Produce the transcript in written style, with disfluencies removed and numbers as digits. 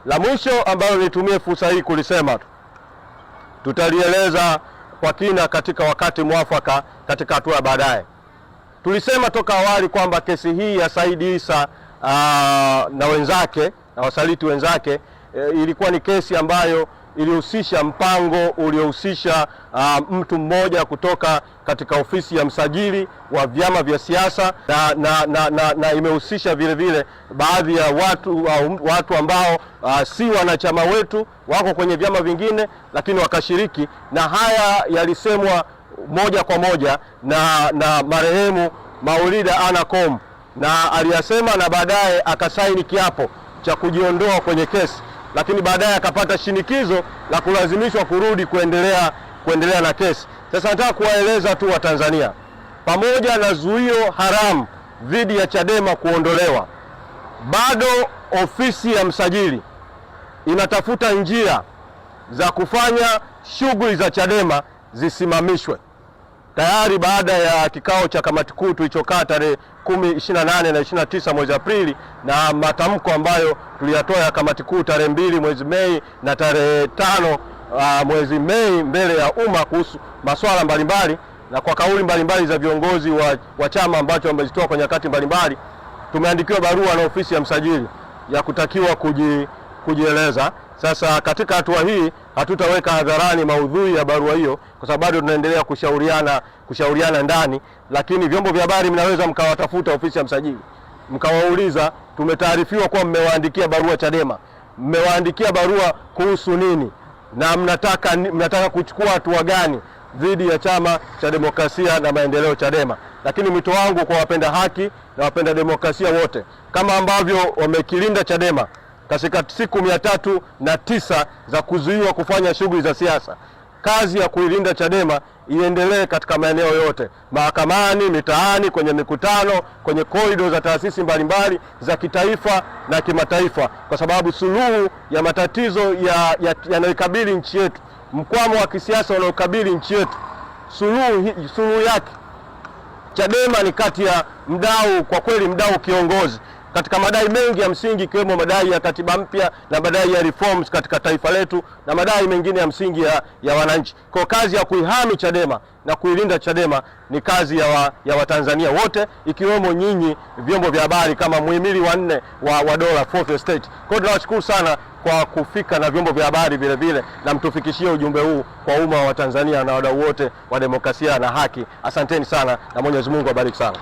La mwisho ambalo nitumie fursa hii kulisema tu, tutalieleza kwa kina katika wakati mwafaka katika hatua ya baadaye. Tulisema toka awali kwamba kesi hii ya Said Issa na wenzake na wasaliti wenzake ilikuwa ni kesi ambayo ilihusisha mpango uliohusisha mtu mmoja kutoka katika ofisi ya msajili wa vyama vya siasa na imehusisha vile vile baadhi ya watu ambao si wanachama wetu, wako kwenye vyama vingine, lakini wakashiriki, na haya yalisemwa moja kwa moja na marehemu Maulida Anna Komu, na aliyasema na baadaye akasaini kiapo cha kujiondoa kwenye kesi, lakini baadaye akapata shinikizo la kulazimishwa kurudi kuendelea na kesi. Sasa nataka kuwaeleza tu Watanzania, pamoja na zuio haramu dhidi ya Chadema kuondolewa, bado ofisi ya msajili inatafuta njia za kufanya shughuli za Chadema zisimamishwe. Tayari baada ya kikao cha kamati kuu tulichokaa tarehe 10, 28 na 29 mwezi Aprili na matamko ambayo tuliyatoa ya kamati kuu tarehe 2 mwezi Mei na tarehe 5 mwezi Mei mbele ya umma kuhusu masuala mbalimbali na kwa kauli mbalimbali za viongozi wa chama ambacho wamezitoa kwa nyakati mbalimbali, tumeandikiwa barua na ofisi ya msajili ya kutakiwa kujieleza. Sasa katika hatua hii hatutaweka hadharani maudhui ya barua hiyo kwa sababu bado tunaendelea kushauriana ndani, lakini vyombo vya habari mnaweza mkawatafuta ofisi ya msajili mkawauliza, tumetaarifiwa kuwa mmewaandikia barua Chadema, mmewaandikia barua kuhusu nini na mnataka kuchukua hatua gani dhidi ya Chama cha Demokrasia na Maendeleo Chadema. Lakini mwito wangu kwa wapenda haki na wapenda demokrasia wote, kama ambavyo wamekilinda Chadema katika siku 309 za kuzuiwa kufanya shughuli za siasa, kazi ya kuilinda Chadema iendelee katika maeneo yote, mahakamani, mitaani, kwenye mikutano, kwenye korido za taasisi mbalimbali za kitaifa na kimataifa, kwa sababu suluhu ya matatizo yanayoikabili nchi yetu, mkwamo wa kisiasa unaokabili nchi yetu, suluhu yake Chadema ni kati ya mdau, kwa kweli mdau kiongozi katika madai mengi ya msingi ikiwemo madai ya katiba mpya na madai ya reforms katika taifa letu na madai mengine ya msingi ya wananchi. Kwa kazi ya kuihami Chadema na kuilinda Chadema ni kazi ya Watanzania wote ikiwemo nyinyi vyombo vya habari kama muhimili wa nne wa dola, fourth estate. Kwa hiyo tunawashukuru sana kwa kufika na vyombo vya habari vile vile, na mtufikishie ujumbe huu kwa umma wa Tanzania na wadau wote wa demokrasia na haki. Asanteni sana na Mwenyezi Mungu abariki sana.